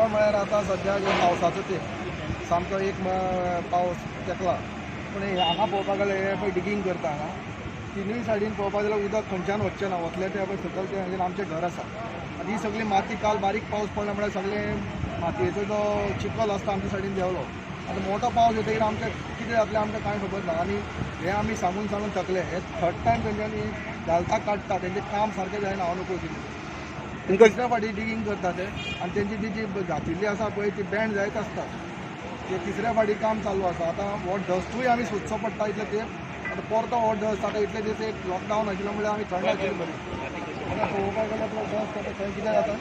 प्रॉब्लेमा म्हळ्यार आतां सद्याक पावसाचो तेंप, सामको एक पावस तेकला. पूण हे हांगा पळोवपाक गेल्यार हे पळय डिगींग करता हांगा. तिनूय सायडीन पळोवपाक जाल्यार उदक खंयच्यान वचचें ना. वतलें तें पळय सकयल, तें म्हणजे आमचें घर आसा. आनी ही सगळी माती, काल बारीक पावस पडला म्हळ्यार सगळें मातयेचो जो चिखल आसता आमच्या सायडीन देंवलो. आतां मोठो पावस येतकीर आमचें कितें जातलें, आमकां कांय खबर ना. आनी हें आमी सांगून सांगून थकले. हे थर्ड टायम तेंच्यांनी घालता काडटा. तेंचें काम सारकें जायना. हांव नको कितें. तुमकां दुसऱ्या फाटी डिगींग करता ते आनी तेंची ती जी घातिल्ली आसा पळय, ती बँड जायत आसता. ते तिसऱ्या फाटी काम चालू आसा. आतां हो डस्टूय आमी सोदचो पडटा इतले तेंप. आतां परतो हो डस्ट, आतां इतले दीस एक लॉकडावन आशिल्लो म्हळ्यार आमी थंड आशिल्ली बरी. आतां पळोवपाक गेल्यार आपलो डस्ट आतां थंय कितें जाता,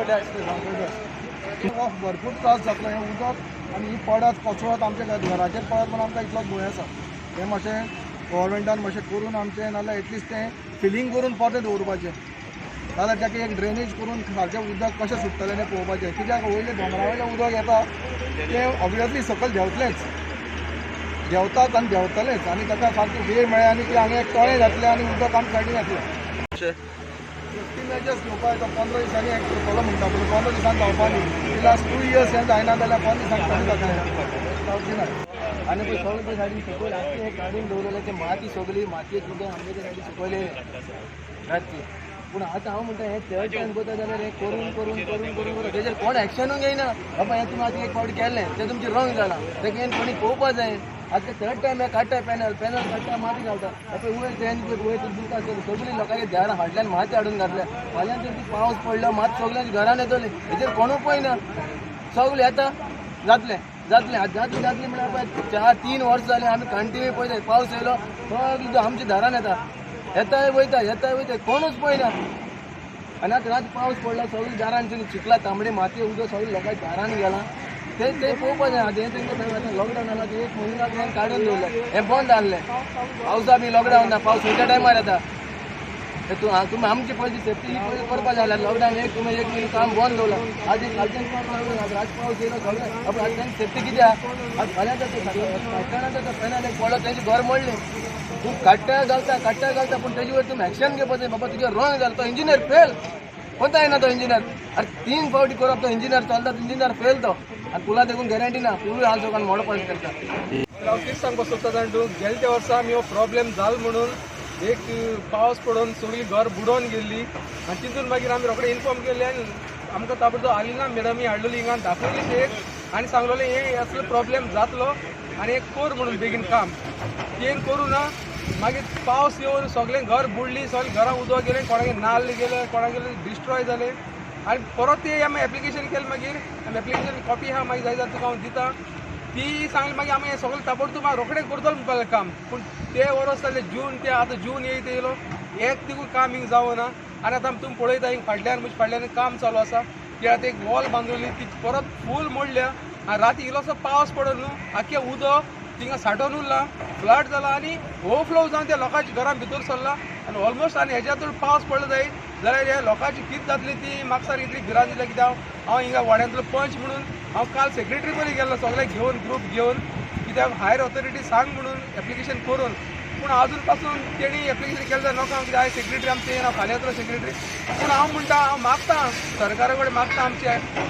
डस्ट, डस्ट. हो भरपूर त्रास जातलो. हें उदक आनी ही पडत कोसळत आमच्या घराचेर पडत म्हूण आमकां इतलो भंय आसा. हें मातशें गव्हर्मेंटान मातशें करून आमचें, नाजाल्यार एटलिस्ट तें फिलींग करून परतें दवरपाचें, नाजाल्यार ताका एक ड्रेनेज करून सारकें उदक कशें सुट्टलें तें पळोवपाचें. कित्याक वयलें दोंगरा वयलें उदक येता तें ऑब्वियसली सकयल देंवतलेंच, देंवतात आनी देंवतलेंच. आनी ताका सारकें वेळ मेळ्ळें आनी ती हांगा एक तळें जातलें आनी उदक आमच्या सायडीन येतलें. सेफ्टी मेजर्स घेवपाक येता. 15 दिसांनी हें करतलो म्हणटा, पूण 15 दिसान जावपा न्ही. लास्ट 2 इयर्स हें जायना जाल्यार 15 दिसान कशें जातलें? जावचें ना. आनी पळय, सगळे ते सायडीन सकयल आतां हें काडून दवरलेलें तें माती, सगळी मातयेच उदक आमगे ते सायडीन सकयल येयलें रातची. पूण आतां हांव म्हणटा, हें थर्ड टायम करता जाल्यार हें करून करून करून करून करून तेजेर कोण एक्शनूय घेयना. बाबा, हें तुमी आतां एक फावटी केल्लें, तें तुमचें रॉंग जालां, तेका कोणी पळोवपा जाय. आतां थर्ड टायम हें काडटा, पॅनल पॅनल काडटा, माती घालता. पळय वयर तें पळय, वयर दिसता सगळी लोकांच्या दारां फाटल्यान माती हाडून घातल्या. फाल्यां जर ती पावस पडलो, मात सगळ्यांच्या घरान येतली. हेजेर कोणूय पळयना. सगळे येता, जातलें जातलें, आतां जातलें जातलें म्हळ्यार पळय 4-3 वर्सां जालीं आमी कंटिन्यू पळयता. पावस येयलो, सगळें आमच्या दारान येता, येताय वयता, येताय वयता, कोणूच पळयना. आनी आतां रात पावस पडला, सगळीं दारान चिखला, तांबडे माती उदक सगळें लोकांच्या दारान गेलां. ते ते पळोवपा जाय. आतां हें तेंकां आतां लॉकडावन जाला, ते एक म्हयनो हें काडून दवरलें, हें बंद आहलें. पावसा बी लॉकडावन ना, पावस खंयच्या टायमार येता ते तूं तुमी आमची पयली सेफ्टी ही पयली करपा जाय. लॉकडावन एक तुमी एक म्हयनो काम बंद दवरलां. आज कालच्यान काम चालू, आज रात पावस येयलो सगळें. आतां तांची सेफ्टी कितें आहा? आज फाल्यां काडटना तो पॅनल एक पडलो, तेंचें घर मोडलें. तूं काडटा घालता, काडटा घालता, पूण तेजे वयर तुमी एक्शन घेवपाक जाय. बाबा, तुजें रॉंग जालें, तो इंजिनियर फेल कोता येना. तो इंजिनियर, अरे, तीन फावटी करप, तो इंजिनियर चलता, इंजिनियर फेल तो. आनी पुला देखून गॅरंटी ना, पुलूय आज लोकांक मोडपाक करता. हांव कितें सांगपाक सोदता जाण तूं, गेले त्या वर्सा आमी हो प्रॉब्लेम जालो म्हणून एक पावस पडून सगळी घर बुडोवन गेल्ली. आनी तितून मागीर आमी रोखडे इन्फॉर्म केल्ले आनी आमकां ताबडतोब आलिना मॅडमी हाडलेली, हिंगा दाखयली एक आनी सांगलेलें, हे असलो प्रॉब्लेम जातलो आनी एक कर म्हणून बेगीन काम. तें करूं ना. मागीर पावस येवन सगळें घर बुडली, सगळें घरां उदक गेलें, कोणागे नाल्ल गेले, कोणागेले डिस्ट्रॉय जाले. आनी परत ते आमी एप्लिकेशन केलें. मागीर आमी एप्लिकेशन कॉपी आहा, मागीर जाय जाल्यार तुका हांव दिता ती. सांगली मागीर आमी हें सगळें ताबडतोब रोखडें करतलो म्हणपाक काम. पूण ते वर्स जालें जून, ते आतां जून येयत येयलो, एक तिगून काम हिंग जावना. आनी आतां तुमी पळयता, हिंग फाटल्यान, म्हजे फाटल्यान काम चालू आसा. ती आतां एक वॉल बांदलेली, ती परत फूल मोडल्या. आनी राती इल्लोसो पावस पडलो न्हू, आख्खें उदक थिंगा सांठोवन उरलां, फ्लड जाला आनी ओवरफ्लो जावन त्या लोकांच्या घरां भितर सरला. आनी ऑलमोस्ट आनी हेज्यातून पावस पडलो जायत जाल्यार ह्या लोकांची कितें जातली ती म्हाका सारकी इतली भिरांत दिसता. कित्याक हांव हिंगा वाड्यांतलो पंच म्हणून हांव काल सेक्रेटरी कडेन गेल्लो, सगळें घेवन, ग्रूप घेवन, कित्याक हायर ऑथॉरिटी सांग म्हणून एप्लिकेशन करून. पूण अजून पासून तेणी एप्लिकेशन केलें जाल्यार नको, कित्याक हांव सेक्रेटरी आमचे येना, फाल्यांतलो सेक्रेटरी. पूण हांव म्हणटा, हांव मागता, सरकारा कडेन मागता, आमचे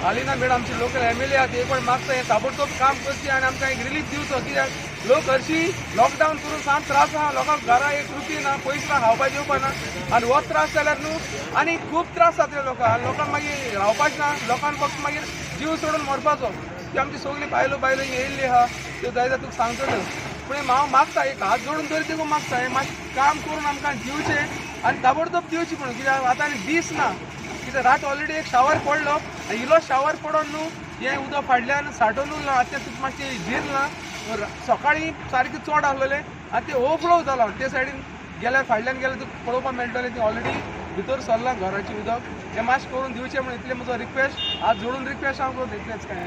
आलिना मॅडम, आमची लोकल एमएलए आहा, ते कडेन मागता, हें ताबडतोब काम करचें आनी आमकां एक रिलीफ दिवचो. कित्याक लोक हरशीं लॉकडावन करून साम त्रास आहा लोकांक, घरा एक रुपी ना, पयशे ना, खावपा जेवपा ना. आनी हो त्रास जाल्यार न्हू आनी खूब त्रास जातले लोकांक. आनी लोकांक मागीर रावपाचें ना, लोकांक फक्त मागीर जीव सोडून मरपाचो. ती आमची सगळी बायलो बायलो येयल्ली आहा, त्यो जाय जाल्यार तुका सांगतल्यो. पूण हांव मागता, एक हात जोडून तरी तुका मागता, हें मातशें काम करून आमकां दिवचें आनी ताबडतोब दिवचें म्हणून. कित्याक आतां आनी दीस ना. कित्याक रात ऑलरेडी एक शावर पडलो आनी इलो शावर पडोन न्हू हें उदक फाटल्यान सांठोवन उरलां. आतां तें मातशें जिरलां, सकाळीं सारकें चड आसलेलें आनी तें ओवरफ्लो जालां. ते सायडीन गेल्यार, फाटल्यान गेल्यार तुका पळोवपाक मेळटलें, तें ऑलरेडी भितर सरलां घराचें उदक. हें मातशें करून दिवचें म्हणून इतलें म्हजो रिक्वेस्ट, हात जोडून रिक्वेस्ट हांव करता, इतलेंच कांय.